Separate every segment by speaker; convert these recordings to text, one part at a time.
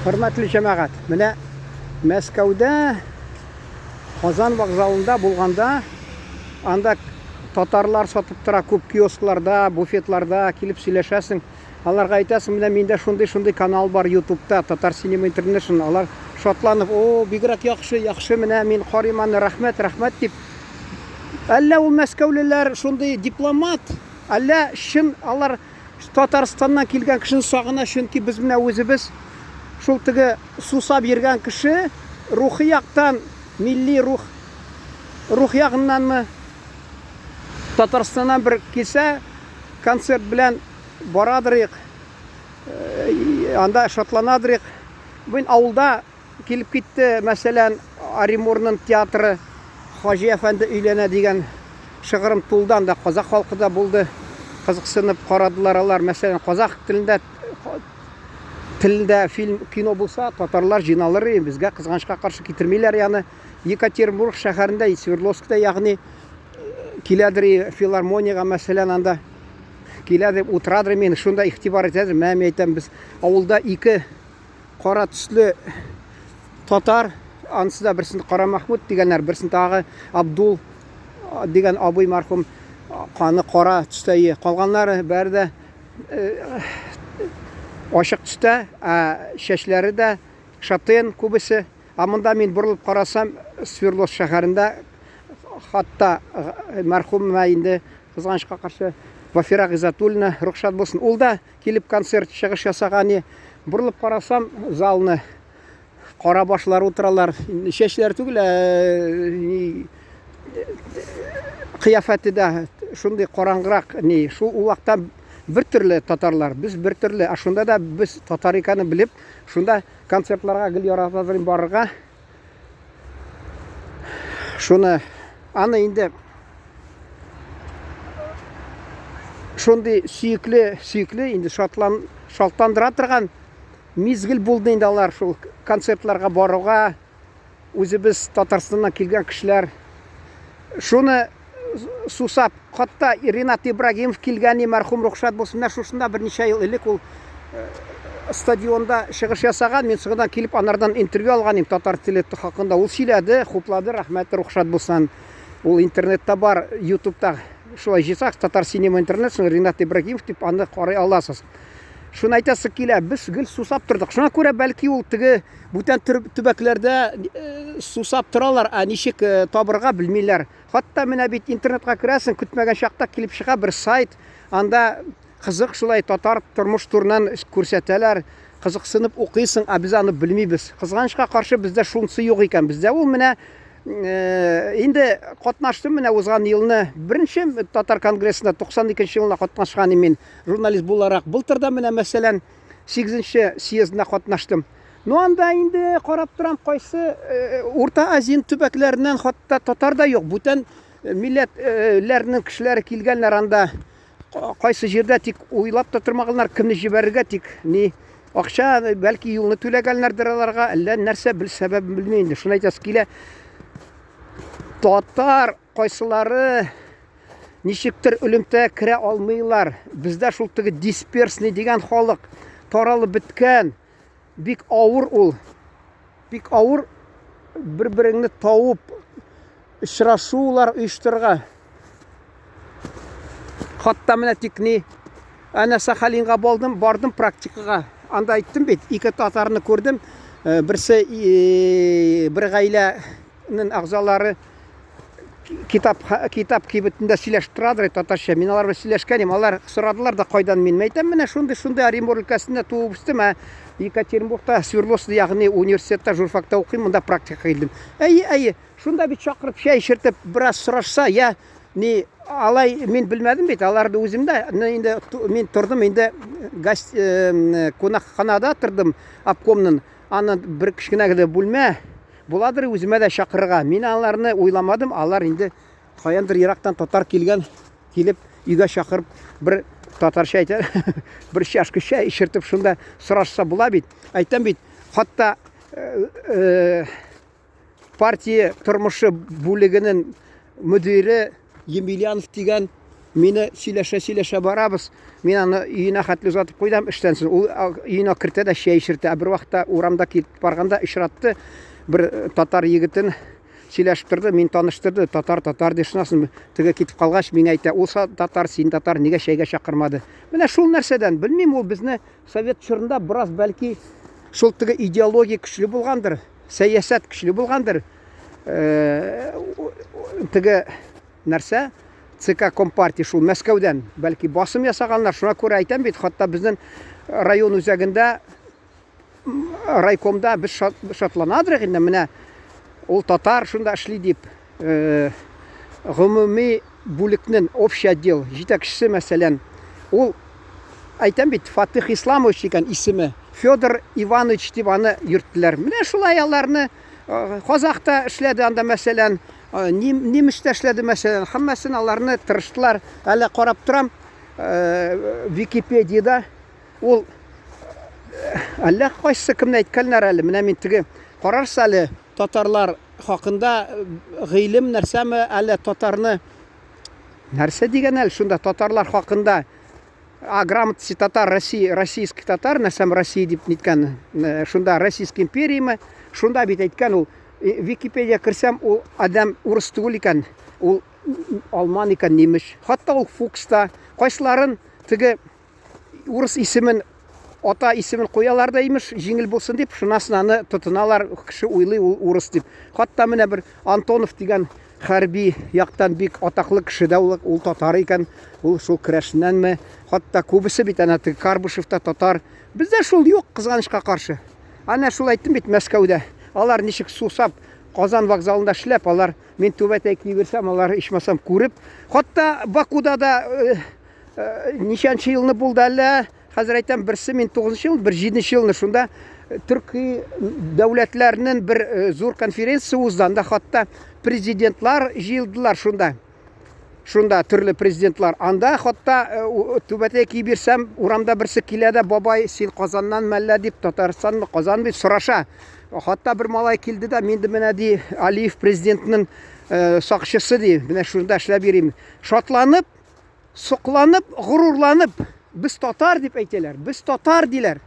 Speaker 1: Хөрмәтле җәмәгать, менә Мәскәүдә Казан вокзалында булганда, анда татарлар сатып тора күп киоскларда, буфетларда килеп сөйләшәсең. Аларга әйтәсең, менә миндә шундый-шундый канал бар YouTube'та, Татар Cinema International. Алар шатланып, о, бигрәк яхшы, яхшы, менә мин карыйм аны, рәхмәт, рәхмәт дип. Әллә ул мәскәүлеләр шундый дипломат, әллә чын алар Татарстаннан килгән кешене сагына, чөнки без менә үзебез шул теге сусап йөргән кеше рухи яктан, милли рух, рух ягыннанмы, Татарстаннан бер килсә, концерт белән барадырыйк, анда шатланадырыйк. Мин авылда Килеп китте, мәсәлән, Оренбурның театры Хаҗи әфәнде өйләнә дигән шыгрым тулды, анда казах халкы да булды. Кызыксынып карадылар алар. Мәсәлән, казах телендә телендә фильм, кино булса, татарлар җыйналыр иде. Безгә кызганычка каршы китермиләр яны. Екатеринбург шәһәрендә, Свердловскта, ягъни киләдер филармониягә, мәсәлән, анда килә дип утырадыр мин шунда игътибар итәдер. Мә, мин әйтәм, без авылда ике Кара төсле татар, анысы да берсен Кара Махмуд дигәннәр, берсен тагы Абдул дигән абый мәрхүм каны кара төстә ие. Калганнары бәре дә ачык төстә, ә чәчләре дә шатен күбесе. Ә монда мин борылып карасам, Свердловск шәһәрендә хатта мәрхүмә инде кызганычка каршы Вафира Гыйззәтуллина рөхсәт булсын. Ул да Килеп концерт чыгыш ясаган и борылып карасам, залны кара башлар утыралар. Чәчләр түгел, ә кыяфәте дә шундый караңгырак, ни, шул ул вакытта бер төрле татарлар, без бер төрле, ә шунда да без татар икәнен белеп, шунда концертларга гел яратадыр барырга. Шуны аны инде шундый сөекле, сөекле инде шатлан, шатландыра торган мизгел булды инде алар шул концертларга баруга үзебез Татарстаннан килгән кешеләр шуны сусап, хатта Ринат Ибрагимов килгән, мәрхүм рөхсәт булсын, менә шушында берничә ел элек ул э, стадионда чыгыш ясаган, мин соңыннан килеп анардан интервью алган идем татар теле хакында. Ул сөйләде, хуплады, рәхмәт, рөхсәт булсын. Ул интернетта бар, ютубта шулай җыйсак, Татар Синема интернет, Ринат Ибрагимов дип аны карый аласыз. Шуны әйтәсе килә, без гел сусап тордык. Шуңа күрә бәлки ул теге бүтән төбәкләрдә э, сусап торалар, ә ничек э, табырга белмиләр. Хатта менә бит интернетка керәсең, көтмәгән чакта килеп чыга бер сайт, анда кызык шулай татар тормыш турыннан күрсәтәләр, кызыксынып укыйсың, ә без аны белмибез. Кызганычка каршы бездә шунысы юк икән. Бездә ул менә э, инде катнаштым менә узган елны беренче татар конгрессында 92 елында катнашкан мин журналист буларак. Былтыр да менә мәсәлән 8 съездына катнаштым. Ну анда инде карап торам, кайсы э, Урта Азия төбәкләреннән хатта татар да юк, бүтән э, милләтләрнең кешеләре килгәннәр анда. Кайсы җирдә тик уйлап та тормаганнар, кемне җибәрергә, тик ни акча, бәлки юлны түләгәннәрдер аларга, әллә нәрсә бел сәбәбен белмим инде. Шуны әйтәсе килә. Татар кайсылары ничектер элемтәгә керә алмыйлар. Бездә шул теге дисперсный дигән халык таралып беткән. Бик авыр ул. Бик авыр бер-береңне тауып очрашулар оештырырга. Хатта менә тик ни әнә Сахалинга балдым, бардым практикага. Анда әйттем бит, ике татарны күрдем. Э, берсе э, бер гаиләнең әгъзалары китап китап кибетендә сөйләшеп торадыр татарча. Мин алар белән сөйләшкән идем. Алар сорадылар да кайдан мин. Мин әйтәм, менә шундый шундый Оренбург өлкәсендә туып үстем, ә Екатеринбургта Свердловск, ягъни университетта журфакта укыйм, монда практикага килдем. Әйе, әйе. Шунда бит чакырып чәй эчертеп бераз сорашса, я ни алай мин белмәдем бит, аларны үзем дә инде мин тордым инде гость э, кунакханада тордым обкомның. Аны бер кечкенә генә бүлмә буладыр үземә дә чакырырга. Мин аларны уйламадым, алар инде каяндыр ерактан татар килгән, килеп өйгә чакырып бер татарча әйтә, бер чашка чәй эчертеп шунда сорашса була бит. Әйтәм бит, хатта э, э, партия тормышы бүлегенең мөдире Емельянов дигән. Мине сөйләшә-сөйләшә барабыз. Мин аны өенә хәтле озатып куйдам эштән соң. Ул өенә кертә дә чәй эчертә. Ә бер вакытта урамда китеп барганда очратты бер татар егетен сөйләшеп торды, мин таныштырды, татар, татар ди, шуннан соң теге китеп калгач, миңа әйтә, ул татар, син татар, нигә чәйгә чакырмады? Менә шул нәрсәдән, белмим, ул безне совет чорында бераз бәлки шул теге идеология көчле булгандыр, сәясәт көчле булгандыр, теге нәрсә, ЦК Компартия шул Мәскәүдән, бәлки басым ясаганнар, шуңа күрә әйтәм бит, хатта безнең район үзәгендә райкомда без шатланадыр инде, менә ул татар шунда эшли дип, гомуми бүлекнең общий отдел җитәкчесе, мәсәлән, ул әйтәм бит, Фатих Исламович икән исеме, Федор Иванович дип аны йөрттеләр. Менә шулай аларны казах та эшләде анда, мәсәлән, немец тә эшләде, мәсәлән, һәммәсен аларны тырыштылар. Әле карап торам, Википедиядә ул әллә кайсы кемне әйткәннәр әле. Менә мин теге карарсыз әле татарлар хакында гыйлем нәрсәме, әллә татарны нәрсә дигән әле шунда татарлар хакында а грамотности татар России, российский татар, нәрсәм Россия дип ниткән, шунда Российская империяме, шунда бит әйткән ул, Википедия керсәм, ул адәм урыс түгел икән, ул алман икән, немец. Хатта ул Фукс та, кайсыларын теге урыс исемен, ата исемен куялар да имеш, җиңел булсын дип, шунасын аны тотыналар, кеше уйлый ул урыс дип. Хатта менә бер Антонов дигән хәрби яктан бик атаклы кеше дә ул, ул татар икән, ул шул керәшеннәнме? Хатта күбесе бит әнә теге Карбышев та татар. Бездә шул юк, кызганычка каршы. Әнә шул әйттем бит Мәскәүдә. Алар ничек сусап, Казан вокзалында эшләп, алар мин түбәтәй кигерсәм, алар ичмасам күреп. Хатта Бакуда да ничәнче елны булды әллә, хәзер әйтәм, берсе мин 9 ел, бер 7 елны шунда төрки дәүләтләрнең бер зур конференция узды, анда хатта президентлар җыелдылар шунда. Шунда төрле президентлар. Анда хатта түбәтәй киеп йөрсәм, урамда берсе килә дә, бабай, син Казаннан мәллә дип, Татарстанмы, Казан дип сораша. Хатта бер малай килде дә, мин дә менә ди, Алиев президентның сакчысы ди, менә шунда эшләп йөрим. Шатланып, сокланып, горурланып, без татар дип әйтәләр, без татар диләр.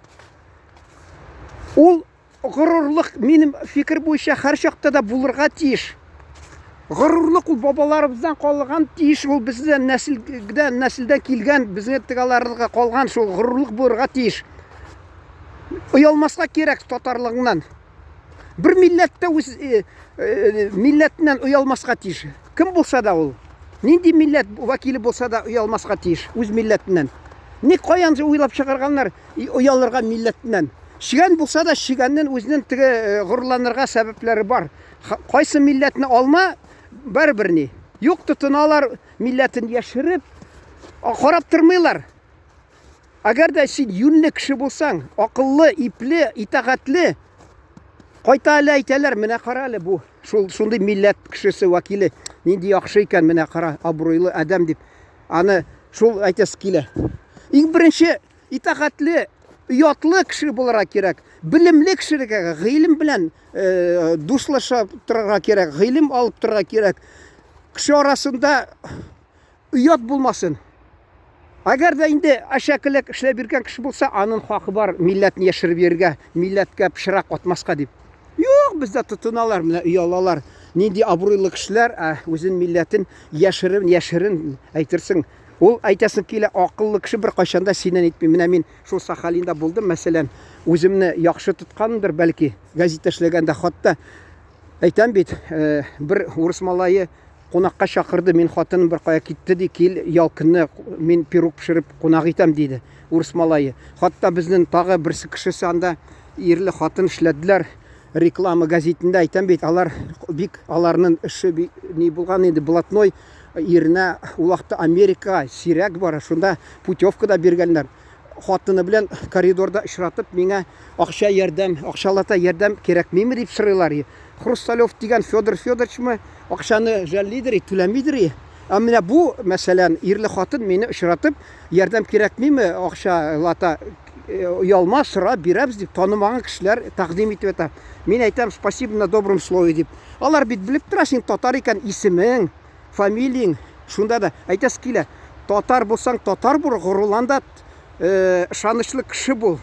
Speaker 1: Ул горурлык минем фикер буенча һәр чакта да булырга тиеш. Горурлык ул бабаларыбыздан калган тиеш, ул бездән нәселдән нәселдән килгән, безгә тыгаларга калган шул горурлык булырга тиеш. Оялмаска кирәк татарлыгыңнан. Бер милләт тә үз э, э, милләтеннән оялмаска тиеш. Кем булса да ул. Нинди милләт вәкиле булса да оялмаска тиеш үз милләтеннән. Ник каян уйлап чыгарганнар оялырга милләтеннән? Чегән булса да, чегәннең үзенең теге э, горурланырга сәбәпләре бар. Кайсы милләтне алма, барыбер ни. Юк тотыналар милләтен яшереп, карап тормыйлар. Әгәр дә син юньле кеше булсаң, акыллы, ипле, итагатьле, кайта әле әйтәләр, менә кара әле бу, шул шундый милләт кешесе вәкиле, нинди яхшы икән, менә кара, абруйлы адәм дип. Аны шул әйтәсе килә. Иң беренче итагатьле, оятлы кеше булырга кирәк, белемле кеше кирәк, гыйлем белән э, дуслаша торырга кирәк, гыйлем алып торырга кирәк. Кеше арасында оят булмасын. Әгәр дә инде әшәкелек эшләп йөргән кеше булса, аның хакы бар милләтне яшереп йөрергә, милләткә пычрак атмаска дип. Юк, бездә тотыналар, менә оялалар. Нинди абруйлы кешеләр, ә үзен милләтен яшерен, яшерен әйтерсең. Ул әйтәсең килә, акыллы кеше бер кайчан да синнән әйтми. Менә мин шул Сахалинда булдым, мәсәлән, үземне яхшы тотканмындыр, бәлки, газета эшләгәндә хатта әйтәм бит, э, бер урыс малае кунакка чакырды, мин хатыным бер кая китте ди, кил ял көнне мин пирог пешереп кунак итәм диде урыс малае. Хатта безнең тагы берсе кешесе анда ирле хатын эшләделәр реклама газетында әйтәм бит, алар бик аларның эше бик ни булган инде блатной иренә ул вакытта Америкага сирәк бара, шунда путевка да биргәннәр. Хатыны белән коридорда очратып, миңа акча ярдәм, акчалата ярдәм кирәкмиме дип сорыйлар. Хрусталев дигән Федор Федоровичмы акчаны жәллидер, түләмидер. Ә менә бу, мәсәлән, ирле хатын мине очратып, ярдәм кирәкмиме, акчалата э, оялма, сора, бирәбез дип танымаган кешеләр тәкъдим итеп ята. Мин әйтәм, спасибо на добром слове дип. Алар бит белеп тора, син татар икән, исемең, фамилияң, шунда да әйтәсе килә. Татар булсаң, татар бул, горурлан да, ышанычлы кеше бул.